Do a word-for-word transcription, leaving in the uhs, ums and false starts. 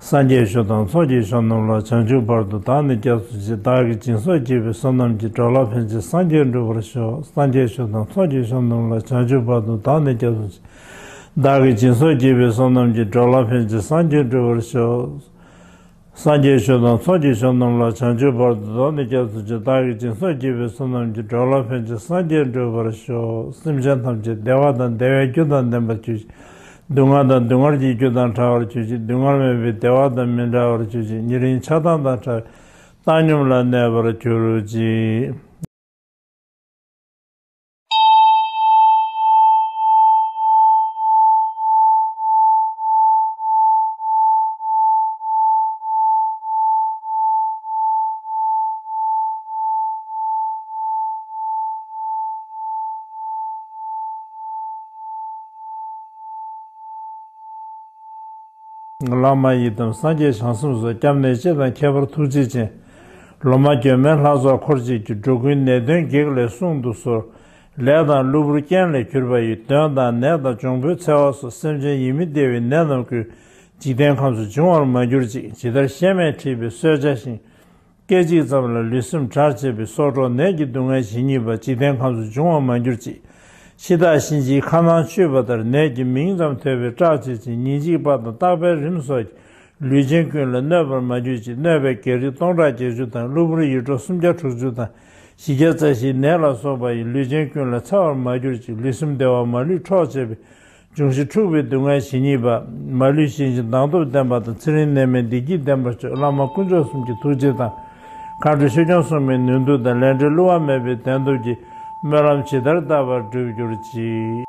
སངས་རྒྱས་ཆོས་དང་ཚོགས་ཀྱི་མཆོག་རྣམས་ལ། བྱང་ཆུབ་བར་དུ་བདག་ནི་སྐྱབས་སུ་མཆི། བདག་གིས་སྦྱིན་སོགས་བགྱིས་པའི་བསོད་ནམས་ཀྱིས། འགྲོ་ལ་ཕན་ཕྱིར་སངས་རྒྱས་འགྲུབ་པར་ཤོག་སངས་རྒྱས་ཆོས་དང་ཚོགས་ཀྱི་མཆོག་རྣམས་ལ། བྱང་ཆུབ་བར་དུ་བདག་ནི་སྐྱབས་སུ་མཆི། བདག་གིས་སྦྱིན་སོགས་བགྱིས་པའི་བསོད་ནམས་ཀྱིས། འགྲོ་ལ་ཕན་ཕྱིར་སངས་རྒྱས་འགྲུབ་པར་ཤོག་སངས་རྒྱས་ཆོས་དང་ཚོགས་ཀྱི་མཆོག་རྣམས་ལ། བྱང་ཆུབ་བར་དུ་བདག་ནི་སྐྱབས་སུ་མཆི། བདག་གིས་སྦྱིན་སོགས་བགྱིས་པའི་བསོད་ནམས་ཀྱིས། འགྲོ་ལ་ཕན་ཕྱིར་སངས་རྒྱས་འགྲུབ་པར་ཤོག་སེམས་ཅན་ཐམས་ཅད་བདེ་བ་དང་བདེ་བའི་རྒྱུ་དང་ལྡན་པར་གྱུར་ཅིག་སྡུག་བསྔལ་དང་སྡུག་བསྔལ་གྱི་རྒྱུ་དང་བྲལ་བར་གྱུར་ཅིག་སྡུག་བསྔལ་མེད་པའི་བདེ་བ་དང་མི་འབྲལ་བར་གྱུར་ཅིག་ཉེ་རིང་ཆགས་སྡང་དང་བྲལ་བའི་བཏང་སྙོམས་ལ་གནས་པར་གྱུར་ཅིག་བླ་མ་ཡི་དམ་སངས་རྒྱས་བྱང་སེམས་སོགས། སྐྱབས་གནས་སྤྱི་དང་ཁྱད་པར་ཐུགས་རྗེ་ཅན། ལོ་མ་གྱོན་མའི་ལྷ་ཚོགས་འཁོར་བཅས་ཀྱིས། འགྲོ་ཀུན་ནད་གདོན་བགེགས་ལས་བསྲུང་དུ་གསོལ། ལས་དང་གློ་བུར་རྐྱེན་ལས་གྱུར་པ་ཡི། གདོན་དང་ནད་དང་འབྱུང་པོའི་འཚེ་བ་སོགས། སེམས་ཅན་ཡིད་མི་བདེ་བའི་ནད་རྣམས་ཀུན། འཇིག་རྟེན་ཁམས་སུ་འབྱུང་བར་མ་གྱུར་ཅིག་ཇི་ལྟར་གཤེད་མས་ཁྲིད་པའི་གསོད་བྱ་ཞིང་། སྐད་ཅིག་ཙམ་ལ་ལུས་སེམས་འབྲལ་བྱེད་པའི། སྲོག་འཕྲོག་ནད་ཀྱི་སྡུག་བསྔལ་ཇི་སྙེད་པ། འཇིག་རྟེན་ཁམས་སུ་འབྱུང་བར་མ་གྱུར་ཅིག་འཆི་བདག་གཤིན་རྗེའི་ཁ་ནང་ཆུད་པ་ལྟར། ནད་ཀྱི་མིང་ཙམ་ཐོས་པས་སྐྲག་བྱེད་ཅིང་། ཉིན་གཅིག་པ་དང་རྟག་པའི་རིམས་སོགས་ཀྱིས། ལུས་ཅན་ཀུན་ལ་གནོད་པར་མ་གྱུར་ཅིག་གནོད་པའི་བགེགས་རིགས་སྟོང་ཕྲག་བརྒྱད་ཅུ་དང་། གློ་བུར་ཡེ་འདྲོག་སུམ་བརྒྱ་དྲུག་ཅུ་དང་། བཞི་བརྒྱ་རྩ་བཞིའི་ནད་ལ་སོགས་པ་ཡིས། ལུས་ཅན་ཀུན་ལ་འཚེ་བར་མ་གྱུར་ཅིག་ལུས་སེམས་བདེ་བ་མ་ལུས་འཕྲོག་བྱེད་པའི། འབྱུང་བཞི་འཁྲུགས་པའི་སྡུག་བསྔལ་ཇི་སྙེད་པ། མ་ལུས་ཞི་ཞིང་མདངས་སྟོབས་ལྡན་པ་དང་། ཚེ་རིང་ནད་མེད་བདེ་སྐྱིད་ལྡན་པར་ཤོག་བླ་མ་དཀོན་མཆོག་གསུམ་གྱི་ཐུགས་རྗེ་དང་། མཁའ་འགྲོ་ཆོས་སྐྱོང་སྲུང་མའི་ནུས་མཐུ་དང་། ལས་འབྲས་བསླུ་བ་མེད་པའི་བདེན་སྟོབས་ཀྱིས། སྨོན་ལམ་ཇི་ལྟར་བཏབ་པར་འགྲུབ་གྱུར་ཅིག